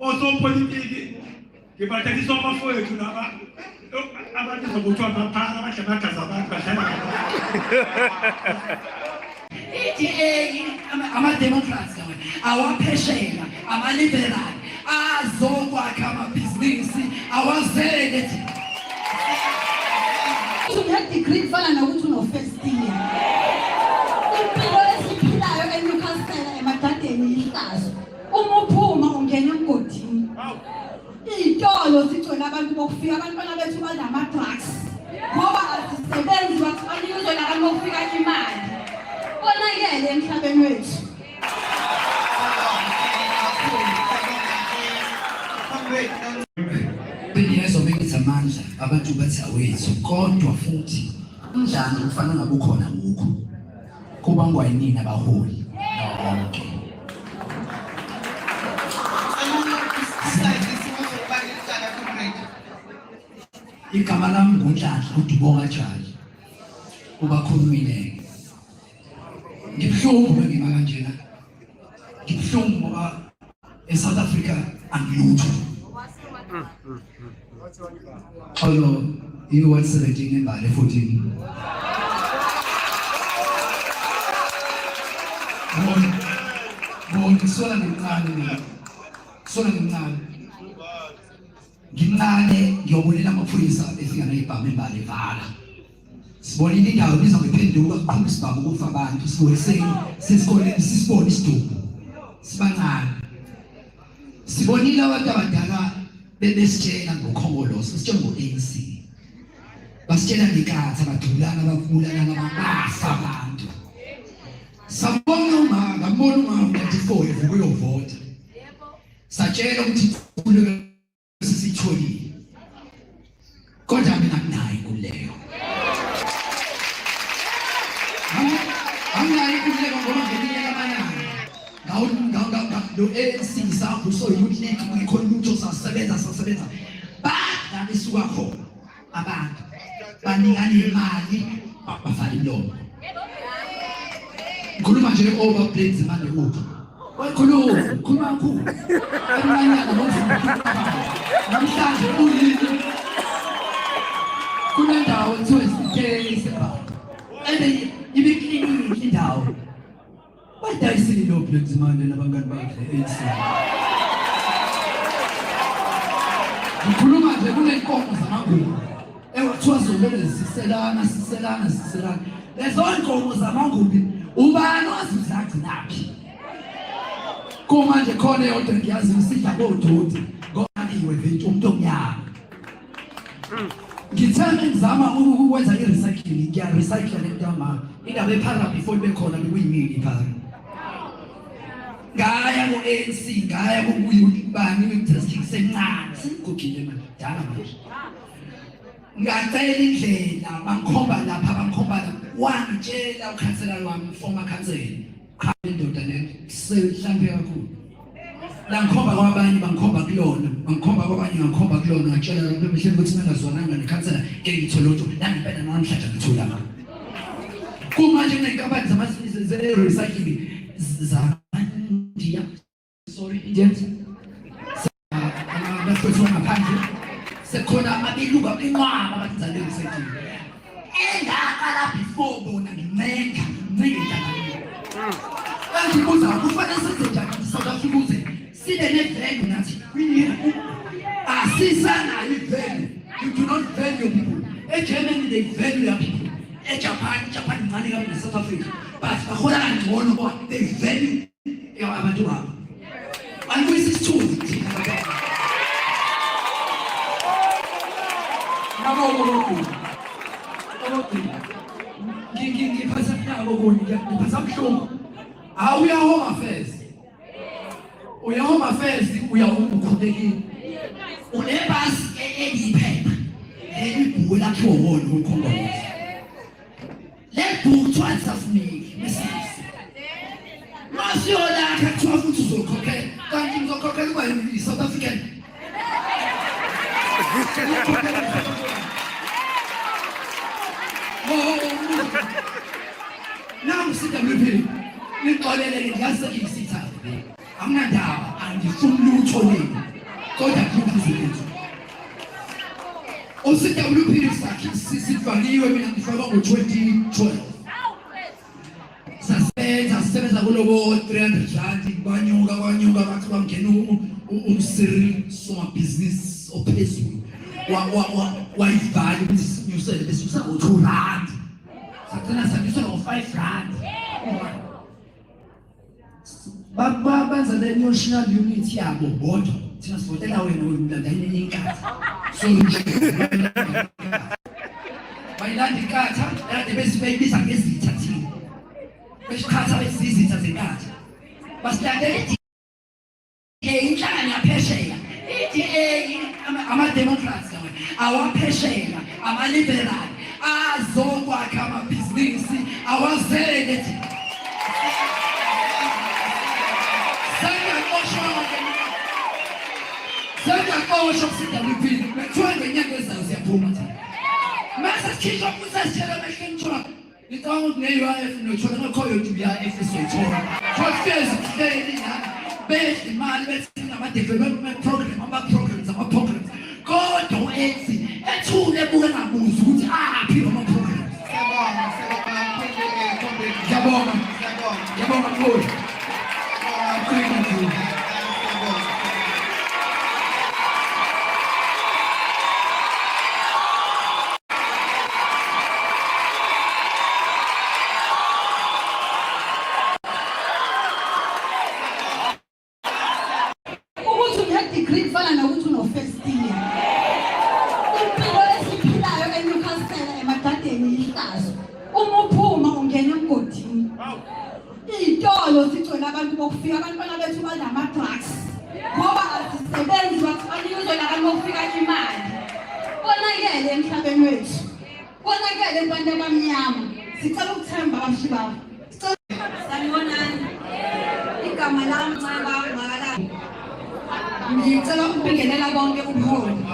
Osopolitiki ngibathathiswa abafowethu laba ababizwa kuthiwa baphara abadla amagazi abantu badlala ngabantu. I-DA ama-Democrats lawa awaphesheya ama-liberal azokwakha amabhizinisi awazele thina. Une-degree kufana nokuthi uno-first year. Impilo esiphilayo eNewcastle emadadeni ihlazo. Uma uphuma ungena emgodini. Iy'tolo zigcwele abantu bokufika, abantwana bethu badla ama-drugs ngoba azisebenzi bathi banikizwe labantu bokufika imali. Konakele emhlabeni wethu. Bengiyezwa bengithi amandla abantu bathi awethu kodwa futhi umdlalo ufana ngabe ukhona wukho kubangwa yinini abaholi nonke. Igama lami nguNhlanhla uDubonga Jali ubakhulumile ngibuhlungu bengima kanjena ngibuhlungu ngoba eSouth Africa angilutho. Xolo i-117 embali 14. Bona bona ngisola ngimncane mina. Ngisola ngimncane. Ngimncane ngiyobonela amaphoyisa efika neyibhamu embali evala. Sibonile indawo ibizwa ngephenduka kuqhuma isibhamu kufa abantu sibone sesikoleni sisibone isidumbu sibancane. Sibonile abantu abadala bebesitshela ngokhongolose sitshela ngo-ANC basitshela ngekatha badubulana babulalana bafa abantu. Sabona uma ngambona uma 94 evuka uyovota. Satshela ukuthi inkululeko sisitholile kodwa mina nginayo inkululeko anginayo inkululeko ngoba ngeminye yamalanga lo ANC savuso youth league kungekho lutho sasebenza sasebenza badla besuka khona abantu banikana imali bavala imilomo ngikhuluma nje over blades manje kuphi wakhuluma khuluma kakhulu emanyana nomzimba namhlanje uyini kunendawo ekuthiwa isitsheli sebhaqa and ibikliniki indawo Badayisile lo Black Zimande nabangani bakhe ANC. Ngikhuluma nje kunenkomo zamaNguni. Ewathiwa zolele siselana siselana siselana. Lezo nkomo zamaNguni ubani wazi zagcinaphi? Kumanje khona eyodwa ngiyazi isidla kodoti ngoba iwe vinti umuntu omnyama. Ngithe ngizama ukwenza i-recycling ngiya-recycle le ntama indaba ephara before ibe khona bekuyimini iphara ngaya ku-ANC ngaya kubani kwi-testing sencane sengigugile manje dala manje ngacela indlela bangikhomba lapha bangikhomba lapha wangitshela ukhansela wami former khansela Cha indoda le sehlampe kakhulu. Langikhomba kwabanye bangikhomba kulona, bangikhomba kwabanye ngikhomba kulona ngatshela lapho emihleni ukuthi ngingazwananga nekhansela ke ngithole lutho. Nangempela namhlanje ngitholanga. Kumanje kuney'nkampani zama-recycling zamaNdiya sorry Indians abafowethu ngaphandle sekukhona abelungu inqwaba abathi zale recycling engaqala before bona ngincenga ngincenge njani engibuza kufanele senze njani South Africa ukuze sibe ne-value nathi asisanayo i-value you do not value people eGermany they value their people eJapan iJapan incane kabi ne-South Africa but bahola kangcono ngoba they value abantu babo Anibuyisa isithunzi thina Nabo okugcina. Okugcina. Ngiphatha nako kunye, ngiphatha buhlungu. Hawu uya home affairs. Uya home affairs uya ukhulekile. Unebhasi eliyiphepha. Leli bhuku lakhiwa wona ukhongolose. Le bhuku kuthiwa alisafuneki mesisi. Masiyolakha kuthiwa futhi uzokhokhela. Kanti ngizokhokhela uba yi-South African. Nangu CWP nixolele ngiyazi sengiyisitha. Anginandaba, angifuni lutho. esikoleni kodwa kulunga izwe lethu. OCWP sakhe sivaliwe, mina ngifakwa ngo-2012 sasebenza sisebenza kulobo 300 rand, kwanyuka kwanyuka, bathi kwangena uCyril somabhizinisi ophezulu wayivala ukuthi sinyusele, besinyusa ngo-2 rand, sagcina sanyusa ngo-5 rand. Benza le national unity yabo bodwa, thina sivotela wena, wena ulanda enye inkathi, so bayilanda inkatha kade besibeyibiza ngezitha, thina besiqhatha besizitha zenkatha, basilandela i-DA, inhlangano yaphesheya i-DA, ama-democrats lawa awaphesheya, ama-liberal azokwakha amabhizinisi awazele thina. Sengiyaxoshwa-ke, sengiyaxoshwa ku-CWP, bekuthiwa ngenyanga ezayo siyaphuma thina. Mase sikhishwa futhi sesitshela emehlweni, kuthiwa ngicabanga ukuthi ne-UIF noyithola ngakho yonke i-UIF esizoyithola. 12 years kuhleli la bedla imali bethi nama-development program, ama-programs, ama-programs, kodwa u-ANC ethule ebuke engabuzi ukuthi aphi lama-programs. Siyabonga, siyabonga kakhulu, comrade. Ngiyabonga. Siyabonga. Ngiyabonga mkhulu. Siyabonga kakhulu. Siyabonga. Ukuthi une-degree kufana nokuthi uno-first year. Impilo esiphilayo eNewcastle emadadeni ihlazo. Uma uphuma ungena emgodini. Iy'tolo zigcwele abantu bokufika, abantwana bethu badla ama-drugs ngoba azisebenzi, bathi banikizwe labantu bokufika imali. Konakele emhlabeni wethu, konakele kubantu abamnyama. Sicela ukuthemba abashibawo. Sanibonani. Igama lami Nceba Makala. Ngicela ukubingelela bonke ubuholi.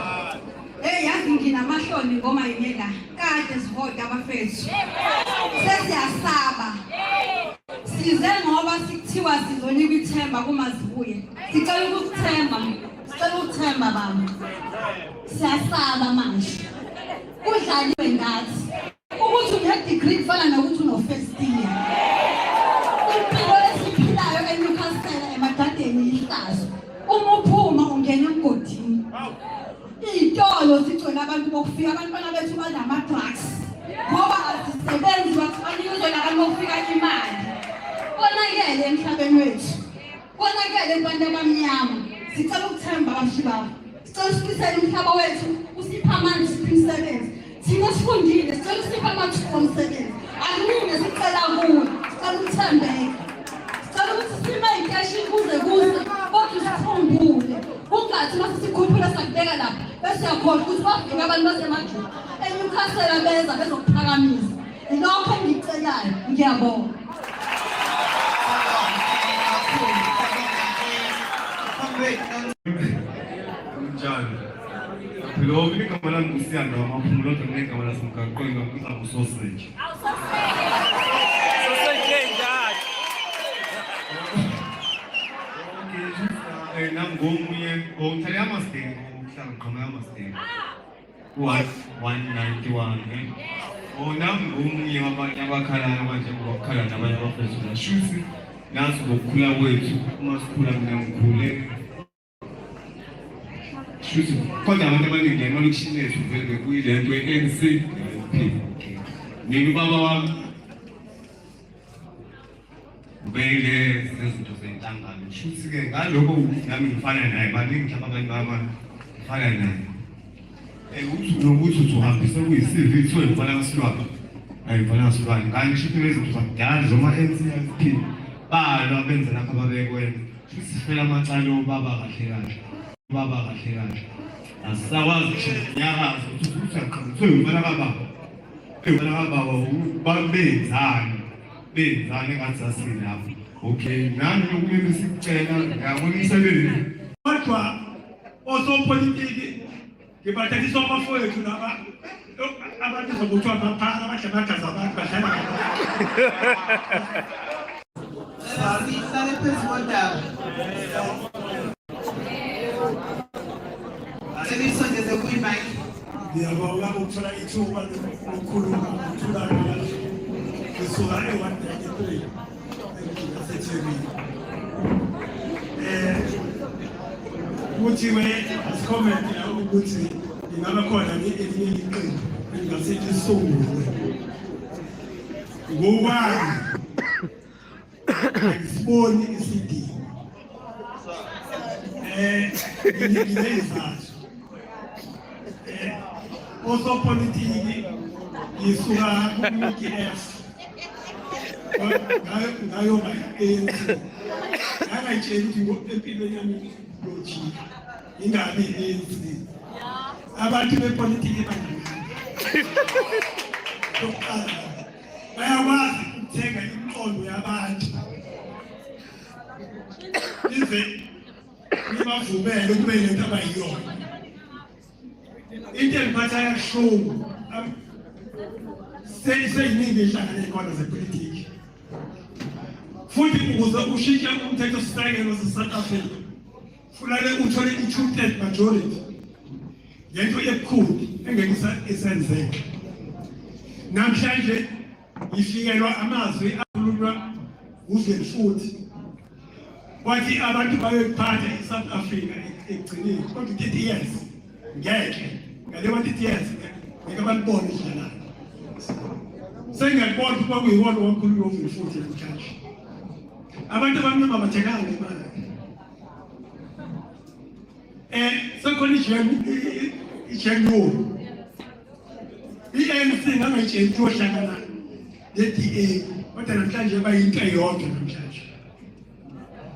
Hey, yazi nginamahloni ngoma yinye la. Kade sivota abafethu. Sesiyasaba. Size ngoba sikuthiwa sizonikwa ithemba kumazibuye. Sicela ukukuthemba. Sicela ukuthemba baba. Siyasaba manje. Kudlaliwe ngathi. Ukuthi une-degree kufana nokuthi uno-first year. Impilo esiphilayo eNewcastle emadadeni ihlazo. Uma uphuma ungena emgodini. Iy'tolo zigcwele abantu bokufika, abantwana bethu badla ama-drugs ngoba azisebenzi, bathi banikizwe labantu bokufika imali. Konakele emhlabeni wethu, konakele kubantu abamnyama. Sicela ukuthemba abashibawo. Sicela usibuyisele umhlaba wethu, usiphe amandla, usiphe imisebenzi. Thina sifundile, sicela usiphe amathuba omsebenzi. Akuningi esicela kuwe, sicela ukuthembeka. Sicela ukuthi sime ey'teshini kuze kuze, kodwa usikhumbule. Kungathi uma sesikhuphula sakubeka lapha, bese uyakhohlwa ukuthi bafika abantu basemajuba. ENewcastle beza bezokuphakamisa. Ilokho engikucelayo, ngiyabonga. Comrade. Kunjani? Philo, mina igama lami nguSiyanda wamaphumulo, kodwa nginegama lasemgaqweni ngakubiza ngoSausage. Okay, nami ngomunye ngihlala eHammersdale, ngihlala ngiqhamuka eHammersdale. Ku-191. Oh, nami ngomunye wabanye abakhalayo manje ngoba kukhala nabanye abafethu la. Shuthi nathi ngokukhula kwethu, uma sikhula mina ngikhule shuthi, kodwa abantu abaningi emalokishini ethu vele bekuyile nto ye-ANC ne-IFP. Mina ubaba wami ubeyile zezinto zenhlangano, shuthi-ke ngalokho ukuthi nami ngifana naye, baningi mhlawumbe abanye baba ngifana naye. Uthi nokuthi uthi uhambise kuyi-CV kuthiwe mfana kaSilwane, ayi mfana kaSilwane ngani, shuthi lezinto zakudala zoma-ANC IFP balwa benza lapho ababekwenza, shuthi sifela amacala obaba kahle kahle, baba kahle kahle asisakwazi ngisho ukunyakaza, ukuthi uthi uyaqhamuka kuthiwe umfana kababa, umfana kababa babenzani, benzani engathi sasilapho. Okay, nami lokumele sikucela ngiyabona umsebenzi. Kodwa osopolitiki ngibathathiswa abafowethu laba ababizwa kuthiwa baphara, abadla amagazi abantu, badlala. Sihlale phezu kodaba. Cela uyisondeze kuyi-mic. Ngiyabonga ukuthola ithuba lokukhuluma ukuthula ngisuka e-133 yaseThekwini. Eh kuthiwe asi-comment la ukuthi ingaba khona elinye iqembu elingase lisungulwe. Ngokwami angisiboni isidingo. Eh nginezizathu. Osopolitiki ngisuka ku-UDF ngayoba i-ANC ngangayitsheli ukuthi empilweni yami ngiyojika ingabi i-ANC abantu bepolitiki banamandla lokuqala bayakwazi ukuthenga imiqondo yabantu ize nibavumele kube lento abayiyona into engiphatha kabuhlungu seyiningi inhlangano ey'khona zepolitiki futhi ukuze ushintshe umthetho sisekelo wase-South Africa funake uthole i-two third majority ngento ebukhulu engeke isenzeke namhlanje ngifikelwa amazwi akhulunywa uzweni futhi wathi abantu bayoyiphatha i-South Africa ekugcineni kodwa i-30 years ngeke ngale kwa-30 years ngeke balibone idlalana sengiyakubona ukuthi kwakuyiwona wakhulunywa uzweni futhi namhlanje abantu abamnyama bathenganga ngemali sekhona ijengu i-ANC ngangayitsheli ukuthi yohlangana ne-DA kodwa namhlanje bayinto eyodwa namhlanje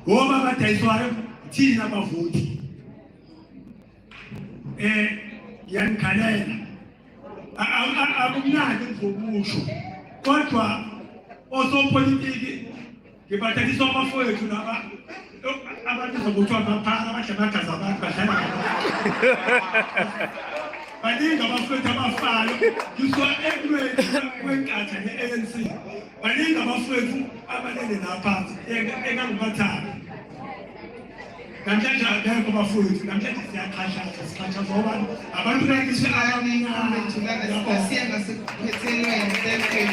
ngoba abadayiswayo thina abavoti ngiyanikhalela akumnandi ngizokusho kodwa osopolitiki ngibathathiswa abafowethu laba ababizwa kuthiwa baphara abadla amagazi abantu badlala baningi abafowethu abafayo ngisuka ekulweni kwenkatha ne-ANC baningi abafowethu abalele laphansi engangibathanda namhlanje abekho abafowethu namhlanje siyaxhashaza sixhashazwa abantu abantu bakithi abancane Asiya ngasekuphethelweni. Thank you.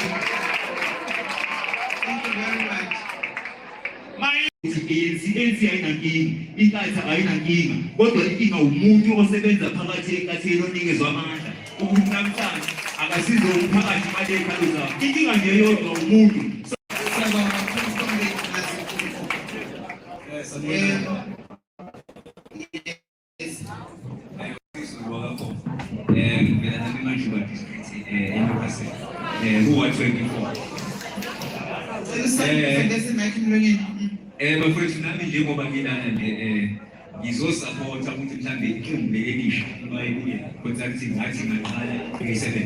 Thank you very much. ANC ANC ayinankinga inkatha ayinankinga kodwa inkinga umuntu osebenza phakathi enkatheni onikezwa amandla ukuthi namhlanje akasize umphakathi imali ey'khalo zabo inkinga nje yodwa umuntu. Siyabonga kakhulu Comrade Mazibuko. Yes. Ngivela nami eMajuba district eNewcastle ku-ward 24. Cela usondeze i-mic emlonyeni. Bafowethu nami njengoba ngilana nje ngizosapotha ukuthi mhlambe iqembu leli elisha uma ibuye contract ngathi ngaqala 27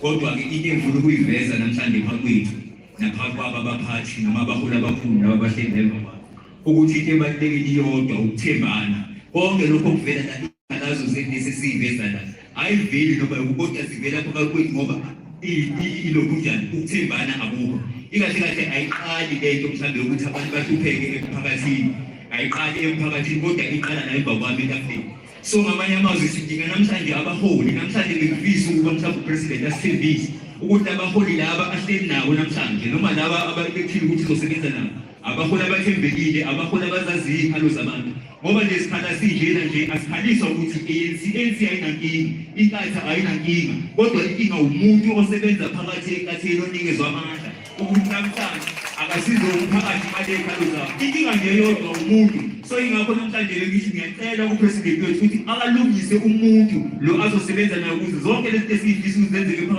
kodwa-ke into engifuna ukuyiveza namhlanje phambi kwethu naphakathi kwabo abaphathi noma abaholi abakhulu laba abahleli emva kwabo ukuthi into ebalulekile iyodwa ukuthembana konke lokho okuvela la izikhalazo zenu esesiyiveza la ayiveli noma kodwa zivela phakathi kwethu ngoba ilokhu njani ukuthembana akukho ikahle kahle ayiqali lento mhlawumbe yokuthi abantu bahlupheke emphakathini ayiqali emphakathini kodwa iqala la emva kwami etafuleni. So ngamanye amazwi sidinga namhlanje abaholi namhlanje bengifisa ukuba mhlawumbe upresident asithembise ukuthi abaholi laba ahleli nabo namhlanje noma laba abalekile ukuthi uzosebenza nabo abaholi abathembekile abaholi abazaziyo iy'khalo zabantu ngoba nje sikhala sinjena nje asikhaliswa ukuthi ANC ANC ayinankinga inkatha ayinankinga kodwa inkinga umuntu osebenza phakathi enkatheni onikezwa amandla ukuthi namhlanje akasize umphakathi imali ey'khalo zabo inkinga nje yodwa umuntu so ingakho namhlanje bengithi ngiyacela kupresident wethu ukuthi akalungise umuntu lo azosebenza naye ukuze zonke lezi zinto esiyifisa ukuthi zenzeke phakathi.